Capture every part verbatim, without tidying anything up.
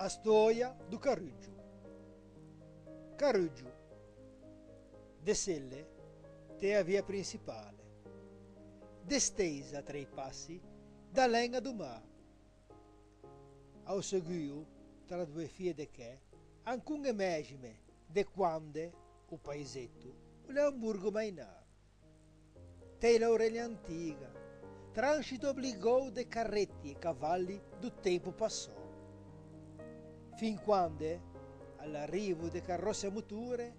A stòia do carruggio. Carruggio. De Selle, te a via prinsipale, desteisa tre i passi da leña do mâ. A-o seguo, tra doe fie de chè, ancon e mexime de quande o paiseto o l'ea un borgo mainà. Te l'Aurelia antiga, transito obligou de carreti e cavalli do tempo passou. Fin quande, à l'arrivo de carròsse a motore,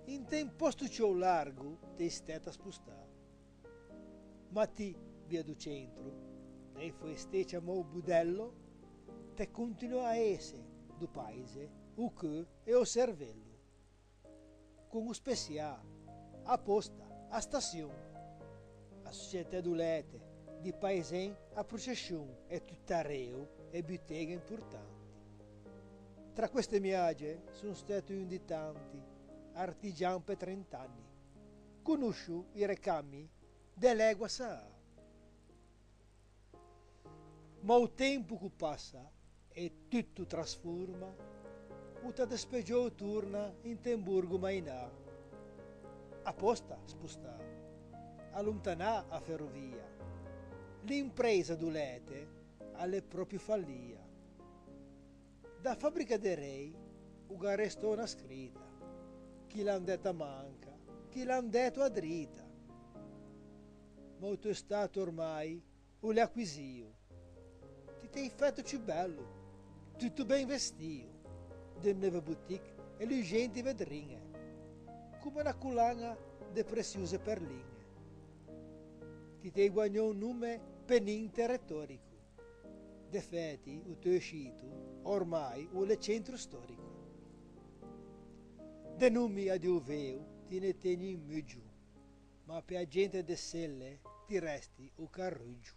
inte un posto ciù largo te i stæto a spostâ. Ma ti, via do centro, dai foestê ciamou Budello, te continua a esse do paise o cheu e o cervello. Con o spessiâ, a posta, a staçion, a societæ do læte, di paisen a procession e tutto areo e boteghe importanti. Tra queste miage son stæto un di tanti, artigian pe trent'anni. Conoscio i recami de l'ægua sãa. Ma o tempo ch'o passa e tutto trasforma, o t'à despeggiou torna inte un borgo mainà. A posta spostà, allontanâ a ferrovia, l'impreisa do læte a l'é pròpio falia. Da fabrica de rei o gh'à restou na scrita: chi l'à ndæto a manca, chi l'à ndæto a drita. Ma o teu stato ormai o l'é acquisio. Ti te i fæto ciù bello, tutto ben vestio, de neuve boutique e luxenti vedriñe, come na colaña de preziose perliñe. Ti te i guagnou un nome pe ninte retorico. De fæti, o teu sito ormai o l'é centro storico. De nomi a Dio veo ti ne tegni un muggio, ma pe-a gente de Selle ti resti o carruggio.